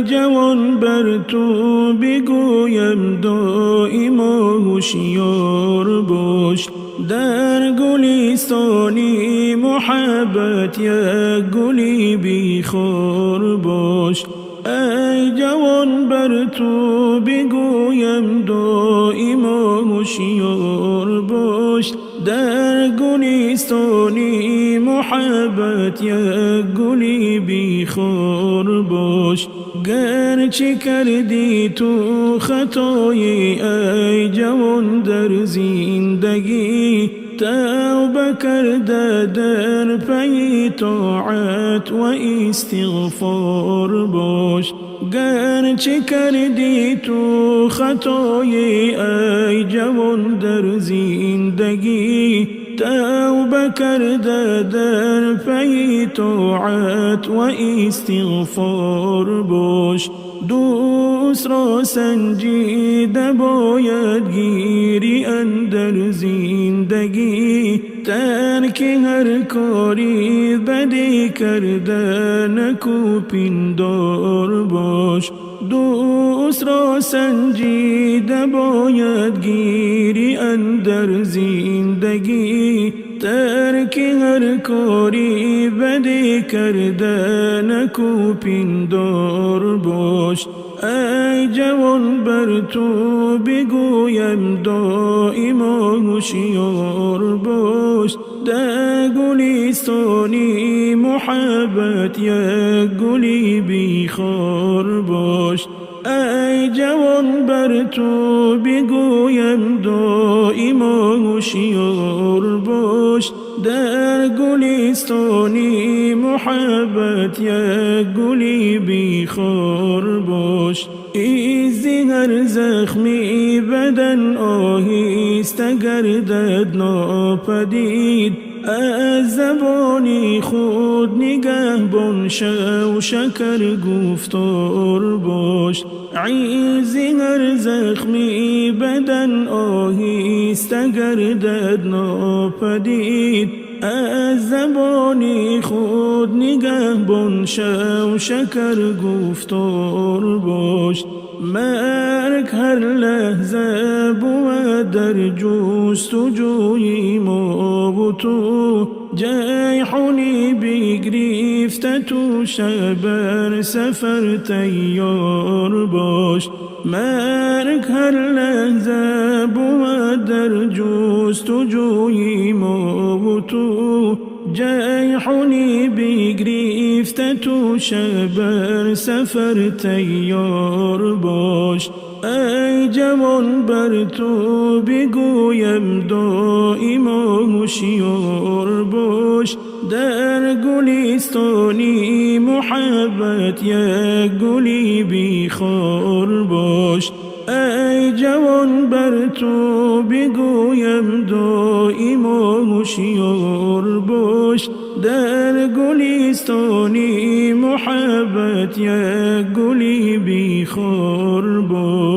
ای جوان بر تو بگویم دائما هوشیار باش، در گلستانی محبت یک گلی بیخار باش. ای جوان بر تو بگویم دائما هوشیار باش، در گلستانی محبت یک گلی بیخار باش. گرچه کردی تو خطایی ای جوان در زندگی، توبه کرده در پی طاعت و استغفار باش. گرچه کردی تو خطایی ای جوان در زندگی، توبه کرده در پی طاعت و استغفار باش. دوست را سنجیده باید گیری اندر زندگی، ترک هر کاری بدی کرده نکو پندار باش. دوست را سنجیده باید گیری اندر زندگی، ترک هر کاری بدی کرده نکو پندار باش. ای جوان بر تو بگویم دائما هوشیار باش، در گلستانی محبت یک گلی بیخار باش. ای جوان بر تو بگویم دائما هوشیار باش، در گلستانی محبت یک گلی بیخار باش. ایزی هر زخمی بدن آهیسته گردد ناپدید، از زبانی خود نگهبان شو شکر گفتار باش. عیزی هر زخمی بدن آهیسته گردد ناپدید، از زبانی خود نگهبان شو شکر گفتار باش. مرگ هر لحظه بود در جستجوی ما و تو، جیحونی بگرفته تو شبر سفر تیار باش. مرگ هر لحظه بود در جستجوی ما و تو، جیحونی بگرفته تو شبر سفر تیار باش. ای جوان بر تو بگویم دائما هوشیار باش، در گلستانی محبت یک گلی بیخار باش. ای جوان بر تو بگویم دائما هوشیار باش، در گلستانی محبت یک گلی بیخار باش.